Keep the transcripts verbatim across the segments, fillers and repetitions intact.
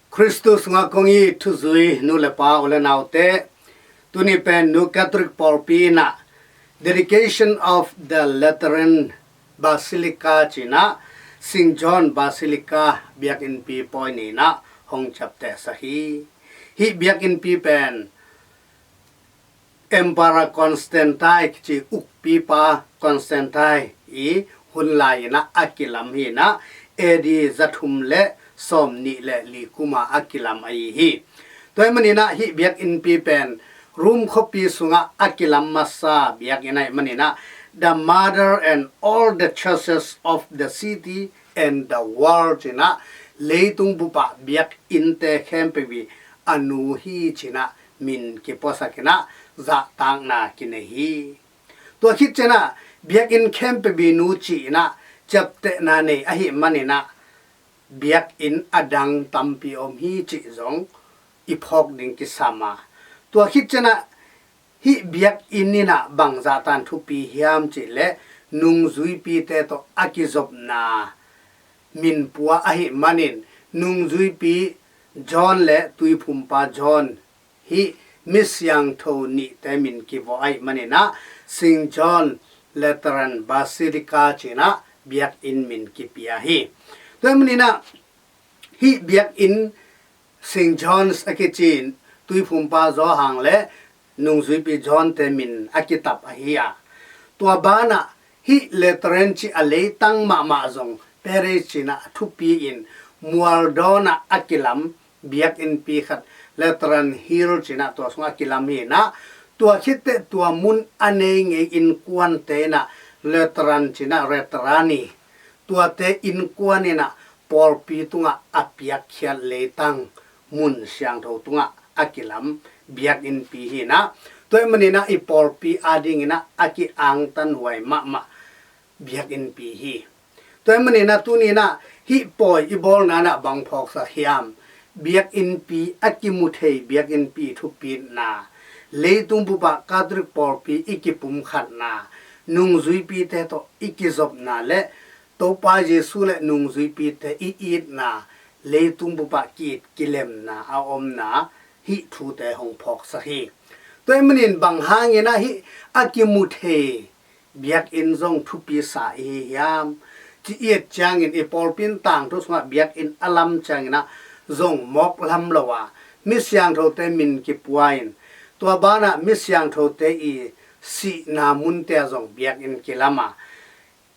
Khristu sungah kong it thuzui nu le pa, u le naute, tuni pen Nu Catholic pawlpi in ah Dedication of the Lateran Basilica ci-in ah Saint John Basilica biakinnpi pawi ni-in ah hong ciaptehsak hi. Hih biakinnpi pen Emperor Constantine kici ukpipa Constantine i hun lai-in ah a kilam hi-in ah, A D zathum le sawmnih le li kum ah a kilam ahi hi. Tua ahih manin ah hih biakinnpi pen Rome khuapi sungah a kilam masa biakinn ahih manin ah, the mother and all the churches of the city and the world ci-in ah, leitung bup ah biakinnte khempeuh i a nu hi ci-in ah min kipuasak in ah zahtakna kinei hi. Tua khit ciang ah biakinn khempeuh i nu ci-in ah ciaptehna nei ahih manin ah, biakinn a dang tampi om hi cih zong i phawk ding kisam a, tua khit ciang ah hih biakinn in ah bang zahtan thupi hiam cih leh, nungzuipite tawh a kizopna min pua ahih manin, nungzuipi John le tuiphumpa John, hih mi siangtho nihte min kivawh ahih manin ah, Saint John Lateran Basilica ci-in ah biakinn min kipia hi. Tua ahih manin ah hih biakinn Saint John's a kici in, tuiphumpa Johan le nungzuipi Johnte min a kitap ahi a, tua banah hih Lateran cih a leitang mahmah zong parish ci-in ah a thupi in, mualdawn ah a kilam biakinnpi khat, Lateran Hill ci-in ah tua sungah a kilam hi-in ah, tua khit teh tua mun a nei ngei innkuante in ah Lateran ci-in ah, Lateran i tuate innkuan in ah pawlpi tungah a piakkhiat leitang mun siangtho tungah a kilam biakinnpi hi-in ah, tua ahih manin ah i pawlpi adingin ah a ki-angtanhuai mahmah biakinnpi hi. Tua ahih manin ah tuni-in ah hih pawi i bawlna in ah bang phawksak hiam? Biakinnpi, a kimu thei biakinnpi thupitna, leitung bup ah Catholic pawlpi i kipumkhatna, nungzuipite tawh i kizopna le Topa Jesu le nungzuipite i itna, leitung bup ah ki-it kilemna a omna, hih thute hong phawksak hi. Tua ahih manin bang hangin ah hih a kimu thei biakinn zong thupi sa i hi hiam? Ci i et ciangin, i pawlpi in tangthu sungah biakinn a lam ciangin ah zong mawk lam lo a, mi siangthote min kipua in, tua banah mi siangthote i sihna munte ah zong biakinn kilam a,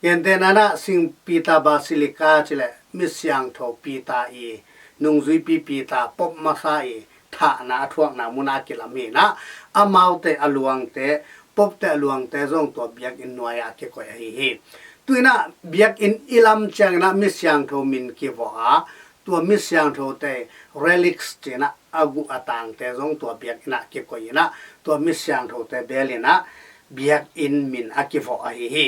gentehna in ah Saint Peter Basilica ci leh mi siangtho Peter i, nungzuipi Peter, Pope masa i thahna a thuakna mun ah a kilam hi-in ah, amaute a luangte, Pope-te a luangte zong tua biakinn nuai ah a kikoih ahi hi. Tu-in ah biakinn i lam ciangin ah mi siangtho min kivawh a, tua mi siangthote relics ci-in ah a guh a tangte zong tua biakinn ah kikoih in ah, tua mi siangthote bel in ah biakinn min a kivawh ahi hi.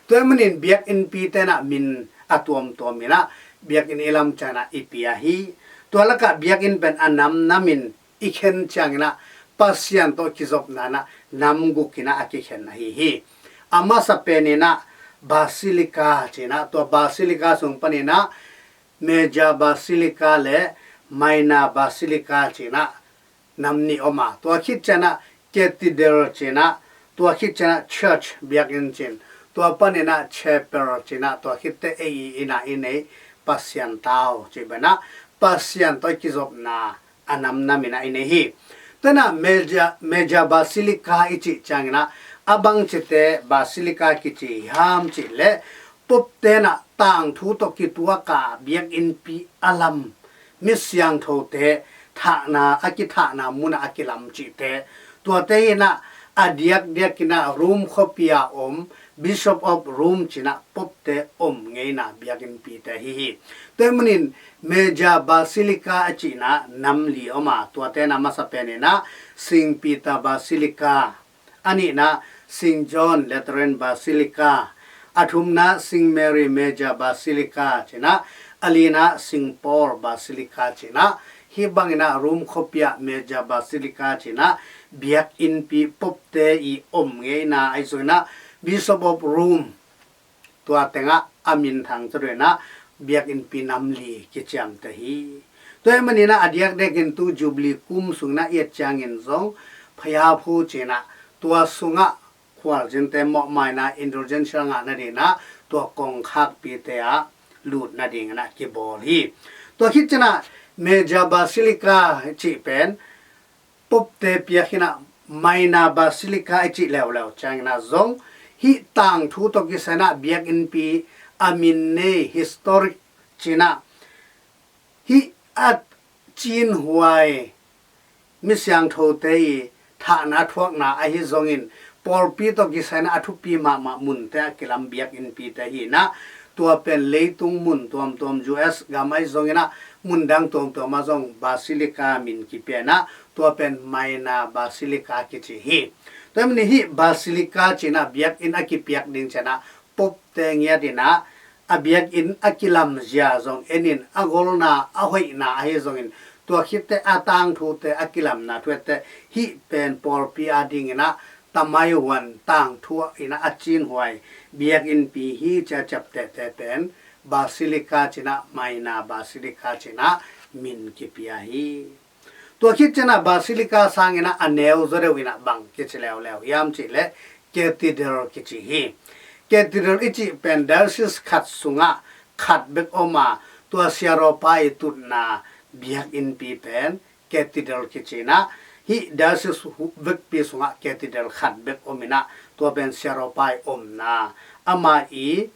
Tua ahih manin biakinnpite in ah min a tuamtuam in ah biakinn i lam ciangin ah i pia hi. Tua lakah biakinn pen a namnam in i khen ciangin ah Pasian tawh kizopna in ah nam guk in ah a kikhen ahi hi. A masa pen in ah Basilica ci-in ah, tua Basilica sung panin ah Major Basilica le Minor Basilica ci-in ah nam nih om a, tua khit ciang ah Cathedral ci-in ah, tua khit ciang ah church, biakinn ci-in, tua panin ah chapel ci-in ah, tua khit teh ei i inn ah i nei Pasian tau cih bang ah Pasian tawh i kizopna a namnam in ah i nei hi. Tua in ah Major, Major Basilica i cih ciangin ah, a bangcite Basilica kici hiam cih leh, Pope-te in ah tangthu tawh kituak a biakinnpi a lam, mi siangthote thahna, a kithahna mun ah a kilam cihte, tuate in ah a diakdiak in ah Rome khuapi ah om Bishop of Rome ci-in ah Pope-te om ngeina biakinnpite ahi hi. Tua ahih manin Major Basilica a cihna nam li om a, tuate in ah masa pen in ah Saint Peter Basilica, a nihna Saint John Lateran Basilica, a thumna Saint Mary Major Basilica ci-in ah, a lina Saint Paul Basilica ci-in ah, hih bangin ah Rome khuapi ah Major Basilica ci-in ah biakinnpi Pope-te i om ngeina ahi zongin ah Bishop of Rome, tua teng ah a minthang caduh in ah biakinnpi nam li kiciamteh hi. Tua ahih manin ah a diakdiakin tu Jubilee kum sungin ah i et ciangin zong phayaphu ci-in ah tua sungah khualzinte mawhmaina indulgence ngah nadingin ah tua kongkhakpite ah lut nadingin ah kibawl hi. Tua khit ciangin ah Major Basilica cih pen Pope-te piak hi-in ah Minor Basilica i cih leuleu ciangin ah zong hih tangthu tawh kisai-in ah biakinnpi a min nei historic ci-in ah hih a cinhuai mi siangthote i thahna thuakna ahi zongin pawlpi tawh kisai-in ah a thupi mahmah munte a kilam biakinnpite hi-in ah tua pen leitung mun tuamtuam U S gam ahi zongin ah mundang tuamtuam ah zong Basilica min kipia-in ah tua pen Minor Basilica kici hi. Tua ahih manin hih Basilica ci-in ah biakinn a kipiak ding ciangin ah Pope-te ngiat in ah a biakinn a kilamzia zong en in a golna a hoihna ahi zongin tua khitteh a tangthute a kilamna thu etteh hih pen pawlpi adingin ah tamaihuan tangthu in ah a cinhuai biakinnpi hi ci-a ciaptehte pen Basilica ci-in ah Minor Basilica ci-in ah min kipia hi. Tua khit ciangin ah Basilica sangin ah a neu zaw deuh in ah bang kici leuleu hiam cih leh Cathedral kici hi. Cathedral i cih pen diocese khat sungah khat bek om a tua siarawpa i tutna biakinnpi pen Cathedral kici-in ah hih diocese vekpi sungah Cathedral khat bek om in ah tua pen siarawpa i omna ama i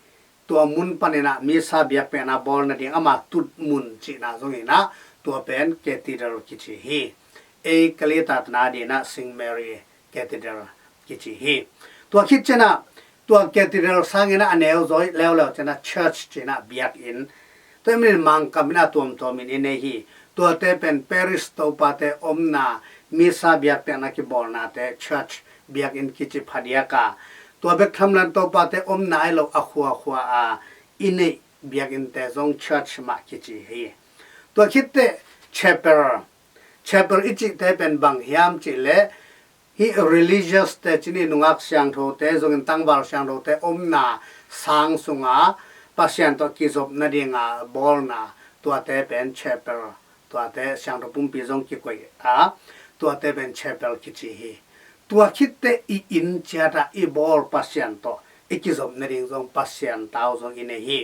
tua mun panin ah Missa biakpiakna bawl nading ama tut mun cihna zongin ah tua pen Cathedral kici hi. Ei Kalita tana dingin ah Saint Mary Cathedral kici hi. Tua khit ciangin ah tua Cathedral sangin ah a neu zaw leuleu ciangin ah church ci-in ah biakinn tua ahih manin Mangkam in ah tuamtuam in i nei hi. Tuate pen parish topate omna Missa biakpiakna kibawlnate church biakinn kici phadiak a tua bek tham loin topate omna ahi lo a khuakhua a i neih biakinnte zong church mah kici hi. Tua khitteh chapel, chapel i cihte pen bang hiam cih leh hih religious-te ci-in nungak siangthote zongin tangval siangthote omna sang sunga Pasian tawh kizop nadinga bawlna tuate pen chapel, tuate siangtho pumpi zong kikoih a tuate pen chapel kici hi. Tua khitteh i inn ciat ah i bawl Pasian tawh i kizop nading zong Pasian tau zong i nei hi.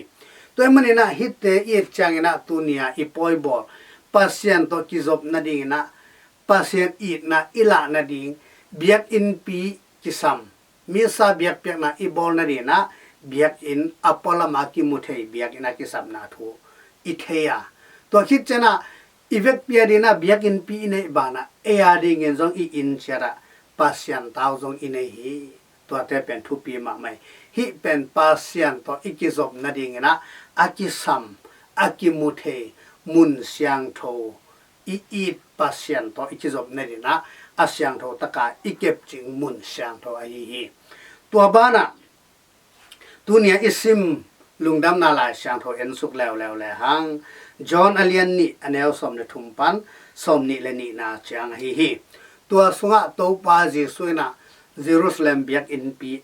Tua ahih manin ah hihte i et ciangin ah tuni-a i pawi bawl Pasian tawh kizop nadingin ah Pasian itna i lah nading biakinnpi kisam Missa biakpiakna i bawl nadingin ah biakinn a pualam a kimu thei biakinn a kisapna thu i thei a tua khit ciangin ah i vekpi adingin ah biakinnpi i neih banah ei adingin zong i inn ciat ah Pasian tau zong i nei hi. Tuate pen thupi mahmah hi. Hih pen Pasian tawh i kizop nadingin ah a kisam a kimu thei mun siangtho i it Pasian tawh i kizop nadingin ah a siangtho taka i kepcing mun siangtho ahi hi. Tua banah tuni-a i sim Lungdamna Lai Siangtho ensuk leuleu lehang John a lian nih a neu sawm le thum pan sawm nih le nihna ciang ahi hi. Tua sungah Topa Jesuh in ah Jerusalem biakinnpi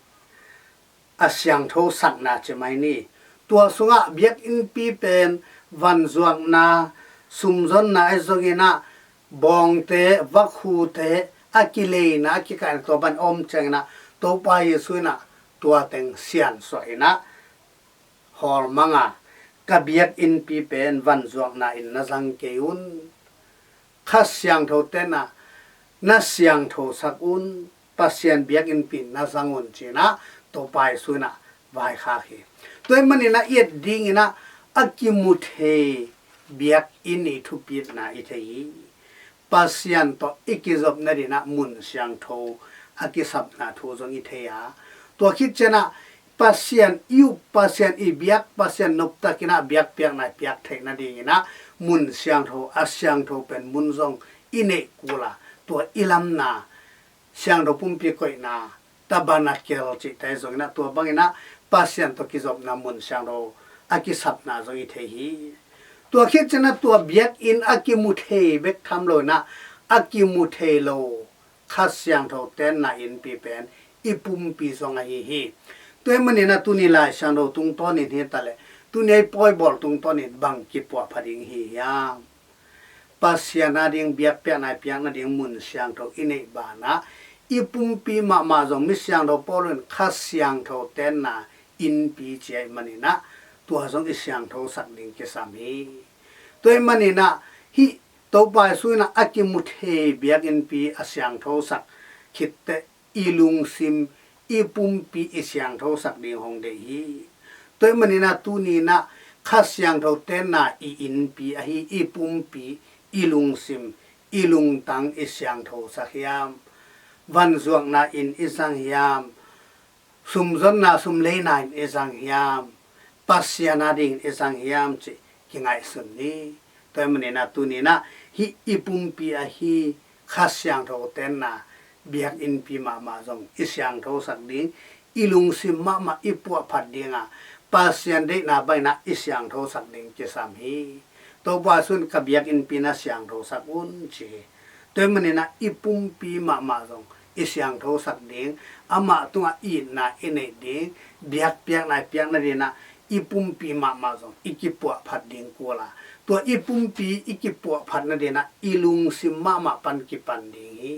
a siangtho sakna ci mai ni. Tua sungah biakinnpi pen vanzuakna sumzonna ahi zongin ah bawngte vakhute a kileina a kikaihna tua pan om ciangin ah Topa Jesuh in ah tua teng siansuah in ah hawlmang a ka biakinnpi pen vanzuakna in na zang kei un. Kha Siangtho ten ah na siangtho sak un, Pasian biakinnpi na zang un ci-in ah Topa Jesuh in ah vaikhak hi. Tua ahih manin ah i et dingin ah a kimu thei biakinn i thupitna i thei hi. Pasian tawh i kizop nadingin ah mun siangtho a kisapna thu zong i thei a tua khit ciangin ah Pasian i up, Pasian i biak, Pasian noptakin ah biakpiakna i piak theih nadingin ah mun siangtho a siangtho pen mun zong i neih kul a tua i lamna siangtho pumpi koihna tabernacle cihte zongin ah tua bangin ah Pasian tawh kizopna mun siangtho a kisapna zong i thei hi. Tua khit ciangin ah tua biakinn a kimu thei bek tham loin ah a kimu thei lo Kha Siangtho tenna innpi pen i pumpi zong ahi hi. Tua ahih manin ah tuni Lai Siangtho tungtawnin hi taleh tuni a i pawibawl tungtawnin bang kipuahpha ding hi hiam? Pasian ading biakpiakna i piak nading mun siangtho i neih banah i pumpi mahmah zong mi siangtho Paul in Kha Siangtho tenna innpi ci ahih maninah tua zong i siangthosak ding kisam hi. Tua ahih maninah hih Topa Jesu inah a kimu thei biakinnpi a siangthosak khitteh i lungsim i pumpi i siangthosak ding hong deih hi. Tua ahih maninah tuninah Kha Siangtho tenna i innpi ahi i pumpi i lungsim i lungtang i siangthosak hiam? Vanzuakna in i zang hiam? Sumzonna sumleina in i zang hiam? Pasian adingin i zang hiam cih kingaihsun ni. Tua ahih maninah tuninah hih i pumpi ahi Kha Siangtho tenna biakinnpi mahmah zong i siangthosak ding, i lungsim mahmah i puahphat dinga Pasian deihna banginah i siangthosak ding kisam hi. Topa Jesu in ka biakinnpi na siangthosak un ci hi. Tua ahih maninah i pumpi mahmah zong i siangthosak ding, amah tungah itna i neih ding, biakpiakna i piak nadinah i pumpi mahmah zong i kipuahphat ding kula, tua i pumpi i kipuahphat nadinah i lungsim mahmah pan kipan ding hi.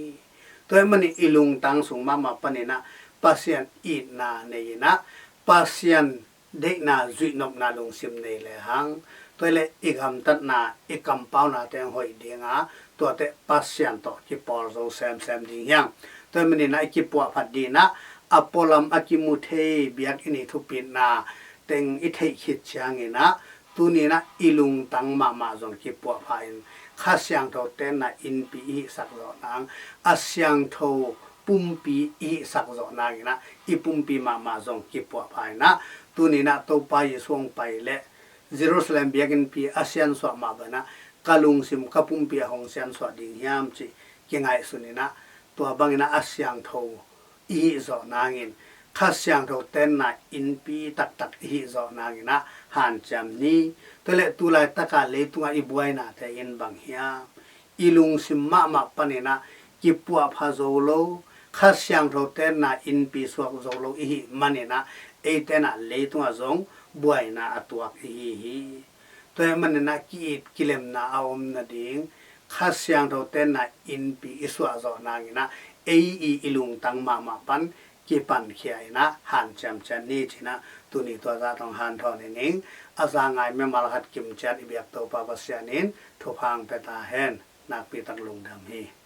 Tua ahih manin i lungtang sung mahmah paninah Pasian itna nei inah Pasian deihna zuihnopna lungsim nei lehang, tua hileh i gamtatna i kampaunate hong hoih dinga, tuate Pasian tawh kipawl zo semsem ding hiang. Tua ahih maninah i kipuahphat dinah a pualam a kimu thei biakinn i thupitna teng i theih khit cianginah tuninah i lungtang mahmah zong kipuahpha in Kha Siangtho tenna innpi i hihsak zawh nang, a siangtho pumpi i hihsak zawh nanginah i pumpi mahmah zong kipuahpha inah tuninah Topa Jesu hong pai leh Jerusalem biakinnpi a siansuah mah banah ka lungsim ka pumpi a hong siansuah ding hiam cih kingaihsun inah tua banginah a siangtho i hih zawh nangin Kha Siangtho tenna innpi taktak i hih zawh nanginah hanciam ni. Tua hileh tulaitaka leitungah i buainate in bang hiam? I lungsim mahmah paninah kipuahpha zo lo, Kha Siangtho tenna innpi suak zo lo i hih maninah eitenah leitungah zong buaina a tuak i hi hi. Tua ahih maninah ki-it kilemna a om nading Kha Siangtho tenna innpi i suah zawh nanginah ei i i lungtang mahmah pan kipankhia inah hanciam ciat ni cinah tuni tua zah tawh hong hanthawn i ning. A za ngai mimal khat kimciat i biak Topa Pasian in thupha hong pia ta hen. Nakpi tak lungdam hi.